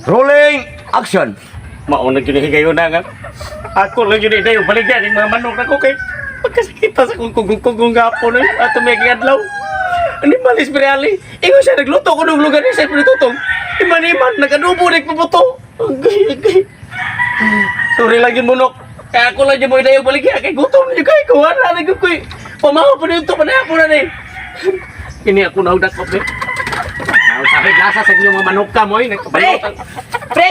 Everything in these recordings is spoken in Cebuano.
Rolling! Action! Mauna gyud ni higayon na nga. Ako lang gyud ni baligya ning mga manok nako kay pagkasakita sa kong kugong-kugong gapon eh, ato may adlaw. Ani malis Briali. Ingon siya nagluto ko ng lugar ni sa tutong. Iman-iman nagadubo nig pabuto. Agay, agay. Sorry lang yun munok. Kaya ako lang yun mo idayong baligya kay gutom na yun kay ko. Wala na yun ko'y. Pamaho pa nito, panahapon na ni. Kini ako na dakop eh. Sabi lasa sa inyong mga manok ka mo eh. Pre! Nagkabalot. Pre!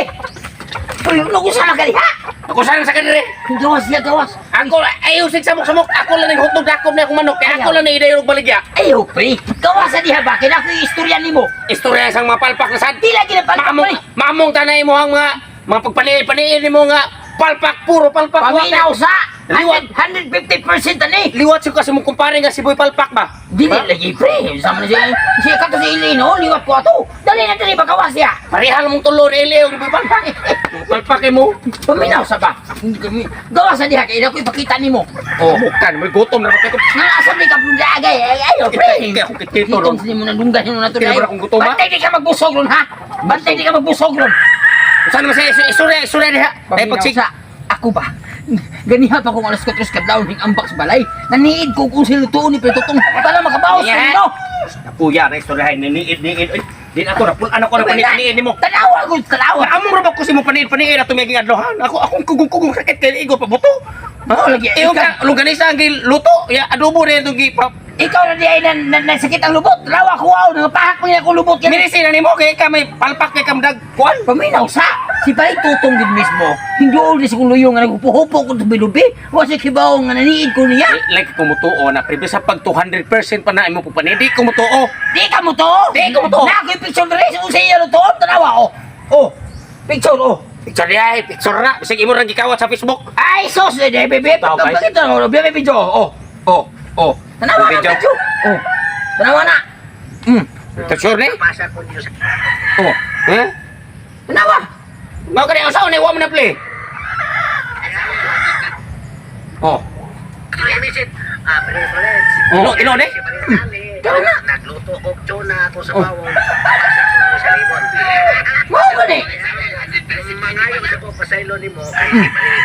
Uy, nagusa na ka diha! Ako sana sa kanila eh. Gawas siya, gawas. Ako, ayaw sig samok-samok. Ako lang ang hotdog dakop na akong manok. Kaya ako lang na idayong baligya. Ayaw, pre. Gawas sa diha ba? Kaya ako yung istorya nimo. Istorya sang mga palpak na sad. Di lagi na palpak, Maamong, pre. maamong tanay mo ang mga mga pagpaniin-paniin nimo nga palpak, puro palpak. Paminaw sa! Liwat. 150% ani! Liwat siya kasi mong kumpare nga si Boy Palpak ba? Dili lagi, pre. Sama na siya. Siya ka to si Ilino, liwat ko ato. Dali na dali, bagawas siya. Parehal mong tulo ni Elio ni Boy Palpak. Palpak mo. Paminaw sa ba? Gawas sa diha, kaya ako ipakita nimo. Oh, bukan may gutom na pa ko. Nga asa may kabundagay. Ayaw, pre. Kaya akong kitito ron. Itong sini mo nandunggan mo na to. Kaya ba akong gutom, ha? Bantay di ka magbusog ron, ha? Bantay di ka magbusog ron. Saan naman siya istorya istorya diha. Ay Paminaw pagsig. sa ako ba? Ganiha pa kong alas 4 kadlaw ning ambak sa balay. Naniid ko kung silutuon ni Petutong para makabawas Yeah. nino. Napuya na istorya niid niid. Oy, din ako napul ano ko na paniin nimo. Tanawa ko, tanawa. Among ra ba ko si mo paniin-paniin ato may adlohan. Ako akong kugong-kugong sakit kay igo pabuto. Oh, lagi. Iyo ka longganisa ang giluto, ya adobo rin itong gi pa. Ikaw na di ay nasakit ang lubot. Tanawa ko aw, nangapahak mo niya akong lubot. Yan. Minisi na nimo kay ka may palpak kay kam dag kuan. Paminaw sa. Si Pare Tutong gid mismo. Hindi ni sa kong luyo nga naghupo-hupo ko tubi-lubi. Wa siya kibaw nga naniid ko niya. Like kumutuo na pre sa pag 200% pa na imo pupani di kumutuo. Di ka mo to. Di ka mo to. Na ako'y picture diri sa usa iya lutoon. Tanawa oh. Oh. Picture oh. Picture diay, picture na bisag imo rang gikawat sa Facebook. Ay, sus! Eh, bebe, Tao, guys. bakit na? Bebe, video. Oh, oh, oh. Tanawa na, Video. video. Oh. Tanawa na. Picture ni? Oh. Ha? Tanawa. Mao kani usaon ni wa man na play. Oh. Oh, ino ni? Tama na. Nagluto og tuna ako sa bawon. Pasa ko sa libon. Mao ba ni? Mangayo sa ko pasaylo nimo kay si Mari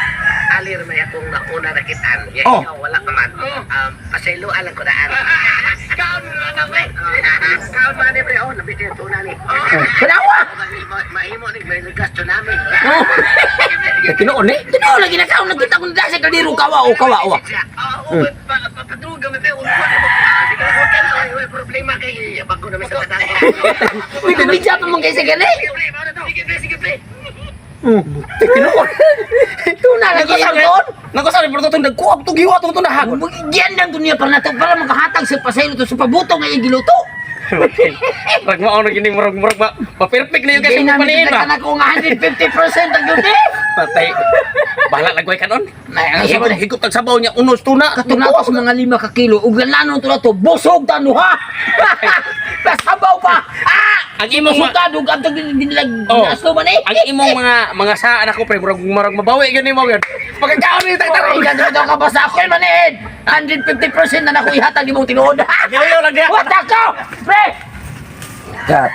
Alir may akong nauna nakitaan. Ya Oh. ikaw wala ka man. Pasaylo alang ko daan. Kaon na na pre. Kaon ba ni pre? Oh, nabit yung tuna ni. Tanawa. Mahimo ni may ligas tsunami. Oh. Tinuon ni? Tanawa lagi na kaon nakita ko na sa kaldero kawa oh, kawa oh. Oo, papadruga may pe ulkuan mo. Sige, okay na. Way problema kay bago na may sa tatang. Uy, bibidya pa man kay sa gani. Sige pre, mao na to. Sige pre, sige pre. Tinuon. Tuna lagi ang doon. Nagkasal ni Berto nagkuap tong giwa tong tunahag. Giyan lang to niya para nato para makahatag sa pasaylo to sa pabuto nga iyang giluto. Rag mao na gini murag murag ma. Pa-perfect na yun kasi Hindi mo namin paniin ba. kita ko nga 150% ang yun eh. Patay. Bahala lagway kanon. Ay, ang Higop, sabi higop tag sabaw niya unos tuna. Katuna ko sa mga 5 ka kilo, ug lanano to na to, busog tanu ha! Pasabaw pa! Ah! Ang imong Busog ta, dug ang ginilag Oh. aslo man eh! Ang imong mga mga saan ako pre murag murag mabawi gyud nimo gyud. Pagkakaon ni tag Ay, ganito daw ka basta ako man eh! 150% na nako ihatag imong tinuod. Yo lang diha. What the ko? Pre! Cut!